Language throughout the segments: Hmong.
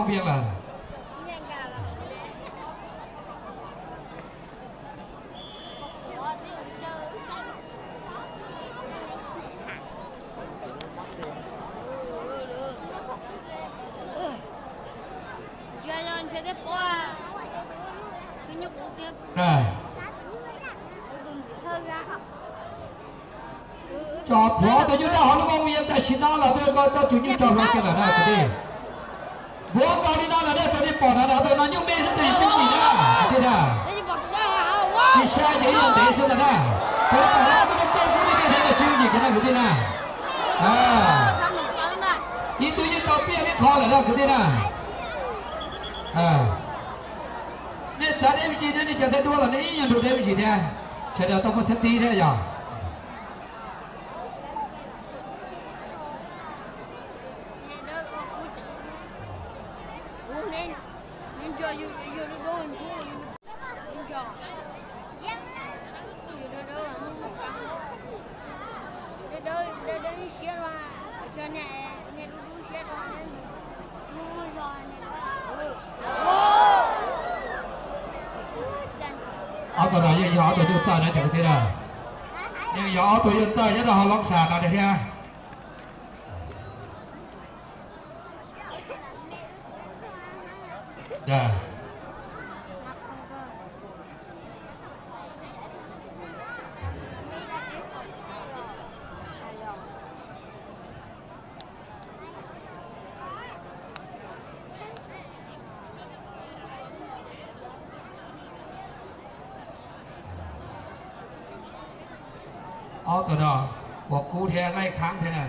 Piaj lawm. Cov phuav tus nyuj rau hauv lub moos yam tam sim no los twb koj tau tus nyuj rau hlo kiag lawm na kwv tij. Vuav nkaus li no lawm na, raws li pom na, tus no nyuj me xwb tab sis tsis yooj yim na kwv tij na. Tsis sai ces ib yam ntev xwb ntag na. Raws li pom no twb muaj txoj kub li kiag thiab tsis yooj yim kiag na kwv tij na. Ib tug yeej tau piaj ib qho lawm na kwv tij na. Nej txav deb me ntsis nej cov thiaj dua los nej ib nyuag nrug deb me ntsis thiab, sawv daws tau muaj xab tib thiab yog. Ob tug no yeej yog ob tug nyuj txawj na cov kwv tij na. Yeej yog ob tug nyuj txawj nyob rau hauv Loob Xas no thiab. Ob tug no ua kub thiab laij khaab thiab na.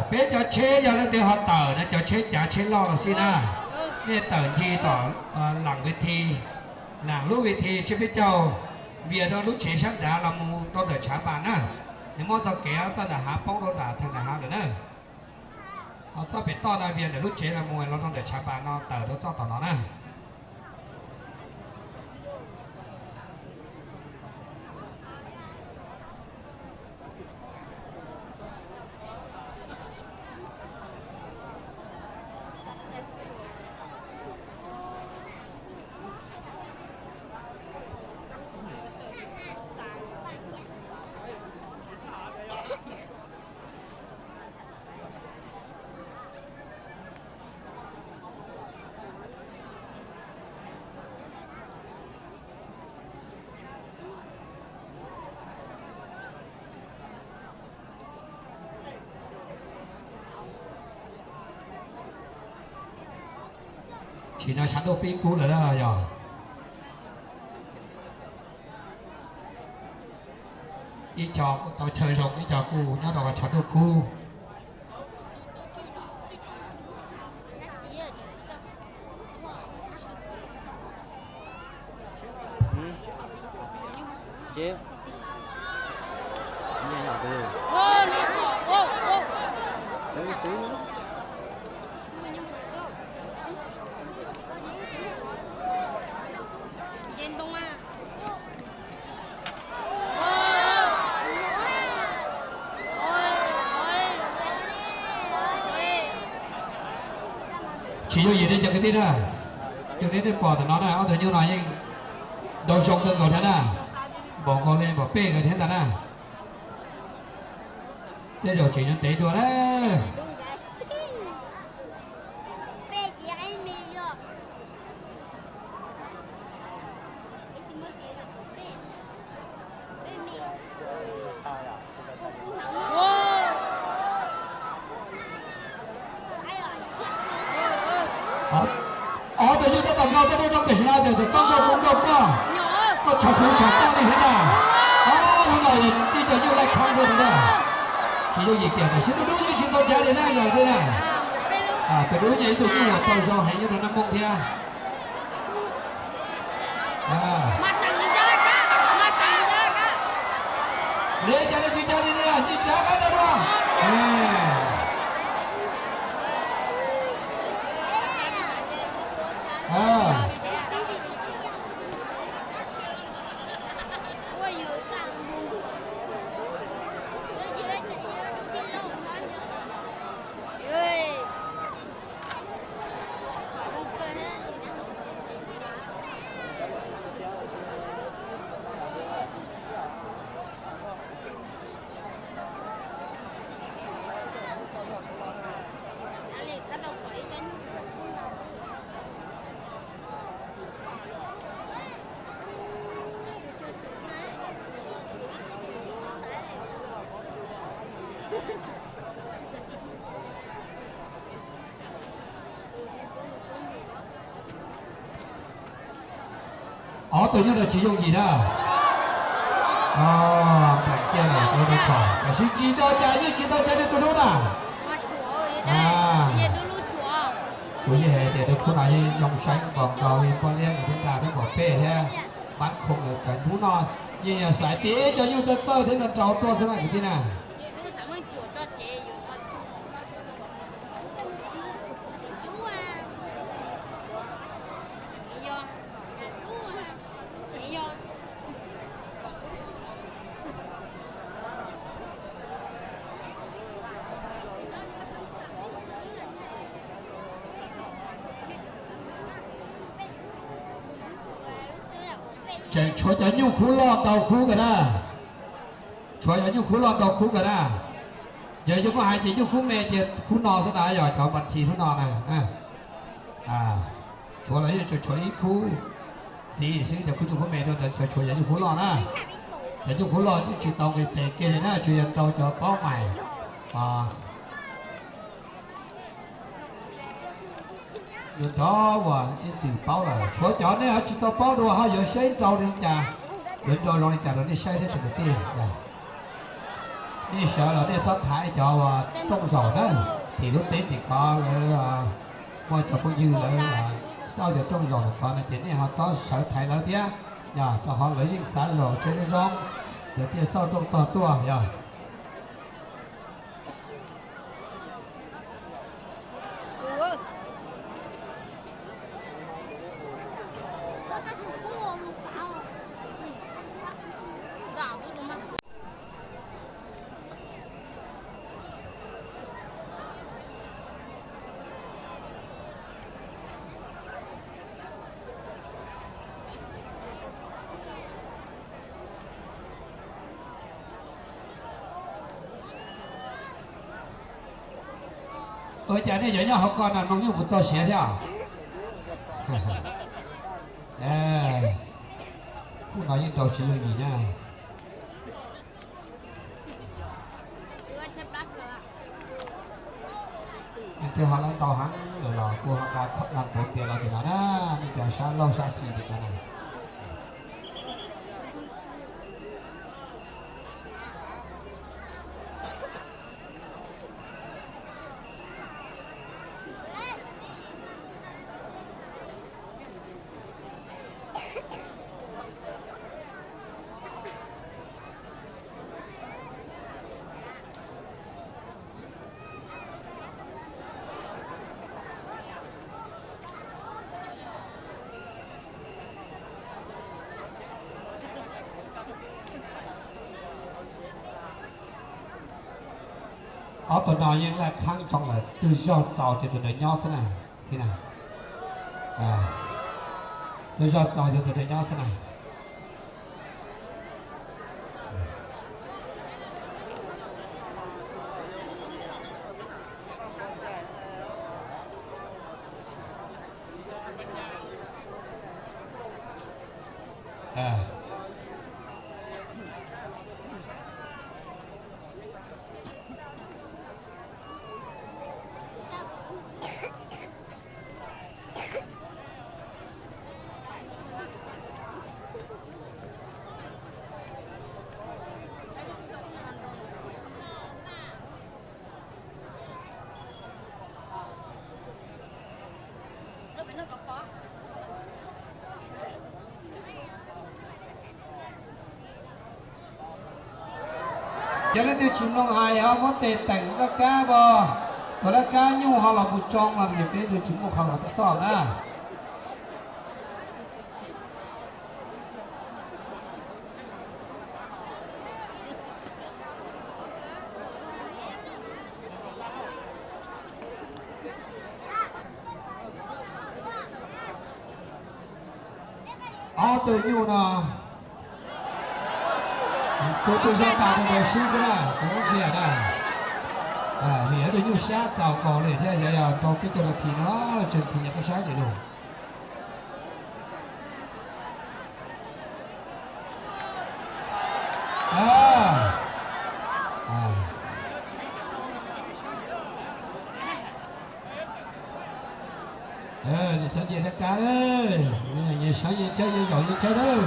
Peb cov tsheb yog leej twg ho tawm no cov tsheb cav tsheb loj los xij na, nej tawm ncig tom lam ve thi, lam lub ve thi tsheb peb caug, vias rau lub tsev sab nrad los mus rau ntawm tshav npas na. Nws muab txoj kev txoj nram hav poob rau nram thaj nram hav lawm na. Ho txoj pem toj no vias ntawm lub tsev los mus los rau ntawm tshav npas no tawm rau txoj tom no na. Tsis no tshav ntuj pib kub lawm yog. Ib co kuj tau chaw zoo, ib co kuj nyob rau tshav ntuj kub. Tsis yooj yim nej cov kwv tij na. Cov nej pom ntawm no na, ob tug nyuj no yeej ntau zoo kawg nkaus thiab na. Npaum nkaus li npaum peb nkawd thiab ntag na. Tej zaum tseem yuav ntev dua na. Ob tug nyuj tab tom nkaug tuaj rau tam sim no ces tau koj nkaug kuv nkaug koj, koj tshav kuv tshav koj li thiab ntag. Ob tug no ib co nyuj laij khaub nkaug rau na. Tsis yooj yim tiag, tam sim tus dub yeej tsis tau cav li na yog li na. Tus dub yog ib tug nyuj uas tau zoo heev nyob rau Naj Mooj thiab. Li cas los tsis cav li na, tsis cav qab rau dua. Ob tug nyuj no tsis yooj yim na. Tam kiag lawm, tam sim tsis tau cas, yeej tsis tau cas li tus hlub na. Kuv yeej hais tias tus khub no yeej zoo saib npaum nkaus li poj liab nws thiab ntag, thiab npaum peb thiab. Pab khoo lawm, tam hnub no yeej yog xaiv tib cov nyuj txawj txawj thiab no rau tuaj xwb na kwv tij na. Tseem tshuav cov nyuj khub loj ntau khub kawg na. Tshuav cov nyuj khub loj ntau khub kawg na. Yog yus muab hais ces nyuj khub me ces khub no xwb na, yog cov npas txhi khub no na. Tshuav los yeej tsuas tshuav ib khub ntxiv xwb, cov khub nyuj khub me rau ntawd, tshuav cov nyuj khub loj na. Cov nyuj khub loj yeej tsis tau nqis tes kiag li na, tsuas yog rau cov paub mais. Yuav nrov uas ib txwm paub lawm, tshuav cov nej ho tsis tau paub dua ho yuav saib nrau li cas, yuav nrau zoo li cas rau nej saib thiab tus kwv tij. Nej sawv los nej txhob thaiv cov uas rooj zaum na, tim lub teb tim kov lawv muaj cov phooj ywg lawv xauj cov rooj zaum ntawm kov no ces nej ho txhob sawv thaiv lawv thiab, yog rau qhov lawv yeej xav zaum cov zoo zoo, lawv thiaj xauj rooj tog tuaj yog. Ua cas nej cov nyob hauv ko no mloog nyuj puas txog siav thiab? Kuv no yeej nrau tsis yooj yim na. Leej twg ho lawv ntau heev lawm los kuv ho nqa khoom nqa puav npias los tim no na, nej cov sab laug sab xis tim ko na. Ob tug no yeej laj khaab tsoo lawm, twg zog txaus ces tus ntawd nyob xwb na. Twg zog txaus ces tus ntawd nyob xwb na. Yog leej twg tsis mloog hais ho muab tes teem laj kab pog, tus laj kab nyuj ho los mus tsoo los ces peb tsis muaj qhov los xoj na. Ob tug nyuj no, kuv twb zog tas tus ntawd swb xwb na, kuv ntsia na. Vim ob tug nyuj sab txaus nkaus li thiab, yog yog rau peb caug nas this no, tsawg nas this yog koj saib ntawm lus. Nws txhob Nyias tag kav, nyias sawv nyias caw, nyias zaum nyias caw lawm.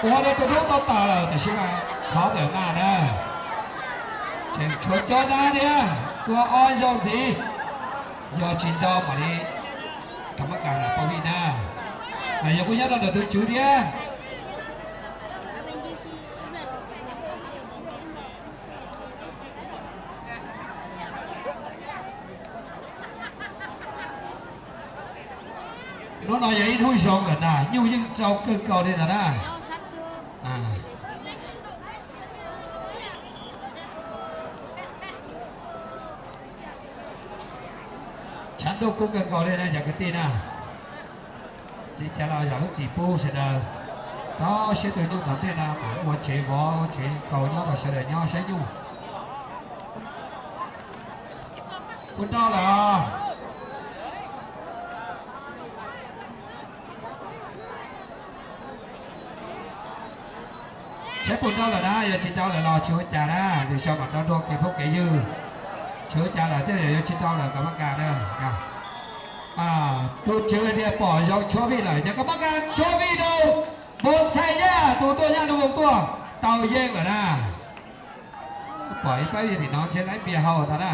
Ua rau tus dub tau tawm lawm, tiam sis mas txhob tawm maj na. Tseem tshuav cov dab thiab, tua ob zaug ntxiv. Yog tsis nto mam li rov qab kam pauj vij na. Yog kuj nyob rau ntawm tus tswv thiab. Hnub no yog ib hnub zoo lawm na, nyuj yeej rau kawg nkaus li ntawd na. Tshav ntuj kub kawg nkaus li na cov kwv tij na. Li cas los zam lub txim pub sawv daws, rau siab tus nyuj tom ntej no mam ua tsev vov ua tsev kaus nyob rau sawv daws nyob saib nyuj. Puas nrau lawm os? Saib puas nrau lawm na, yog tsis nrau lawm los tsis ua cas na, nws tso kom tau dua kev phooj kev ywg. Tsis ua cas lawm thiab, yog tsis nrau lawm kom maj kas na. Tus tswv tias pom zoo tshuab vij lawm, yog kom maj kas tshuab vij rau Npoo Txhais Yaj tus tuaj Yaj Nroog Voos tuaj tau yeej lawm na. Pom ib pab yog tim no ntshe laib npias haus tas na.